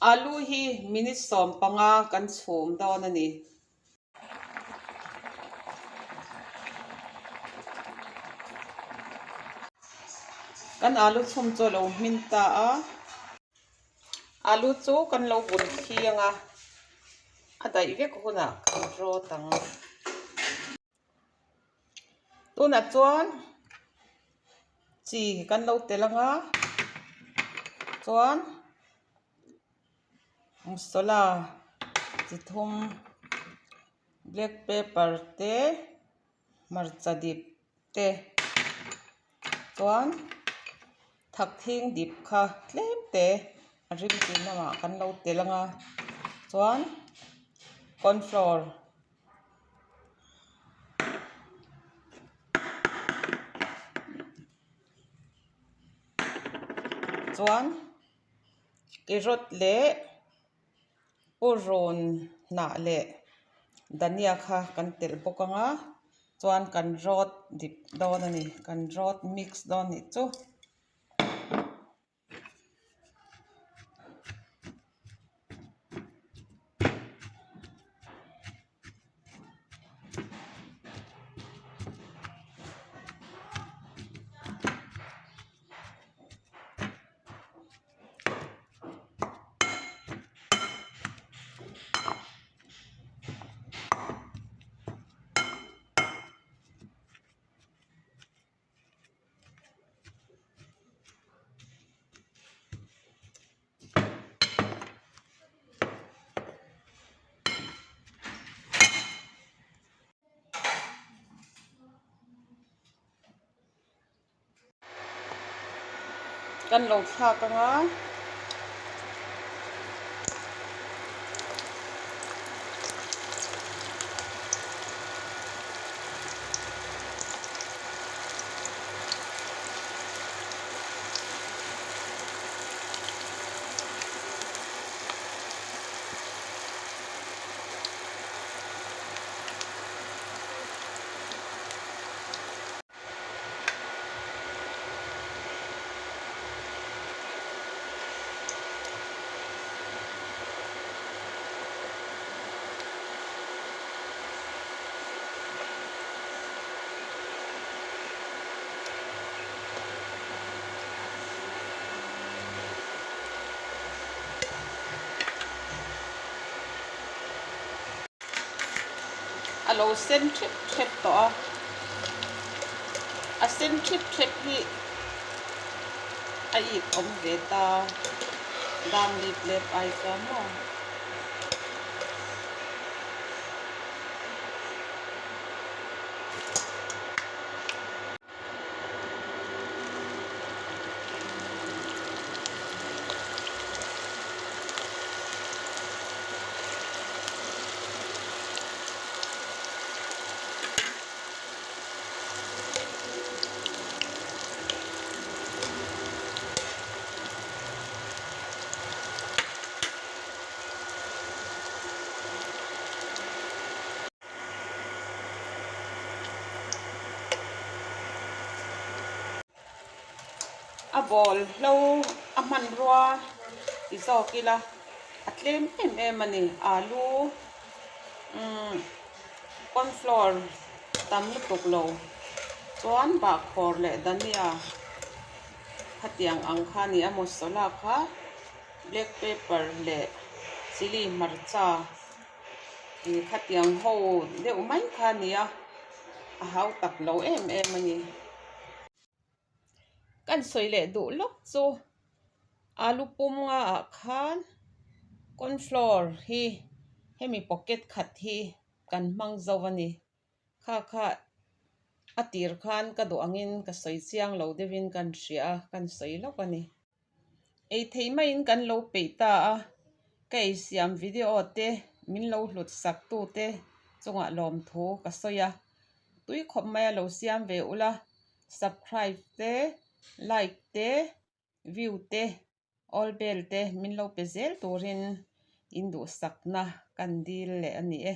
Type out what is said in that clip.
Alu hi minute 15 kan chhum dawn a ni. Kan alu chhum chu a lo hmin ta a. Alu chu kan lo bun khi ang a, a daih vek hunah kan rawt ang. Tunah chuan chi kan lo tel ang a, chuan masala chi thum black pepper te hmarcha dip te chuan thakthing dip kha tlem te a ring tih lamah kan lo tel ang a chuan cornflour. Chuan carrot leh purun hnah leh dhania kha kan telh bawk ang a chuan kan rawt dip dawn a ni kan rawt mix dawn a nih chu. Kan lo thlak ang a. A lo sen thep thep tawh a, a sen thep thep hi a it awm ve ta dam lip lep ai chuan maw. A ball hlo a hmanrua ti zawk ila a tlem em em a ni alu umm cornflour tam lutuk lo chuan bahkhawr leh dhania khatiang ang kha a ni a masala kha black pepper leh chilli hmarcha. Ih khatiang ho deuh mai kha a ni a, a hau tak lo em em a ni. Kan sawi leh duh lawk chu alu pum nga ah khan cornflour hi hemi pocket khat hi kan hmang zo a ni. Kha kha a tir khan ka duh angin ka sawi chiang lo deuhin kan hria a, kan sawi lawk a ni. Ei theih maiin kan lo peih ta a, ka ei siam video te min lo hlut sak tu te chungah lawmthu ka sawi a, tui khawp mai a lo siam ve ula, subscribe te, like te, view te, all bell te min lo pe zel turin in duhsakna kan dil leh a ni e.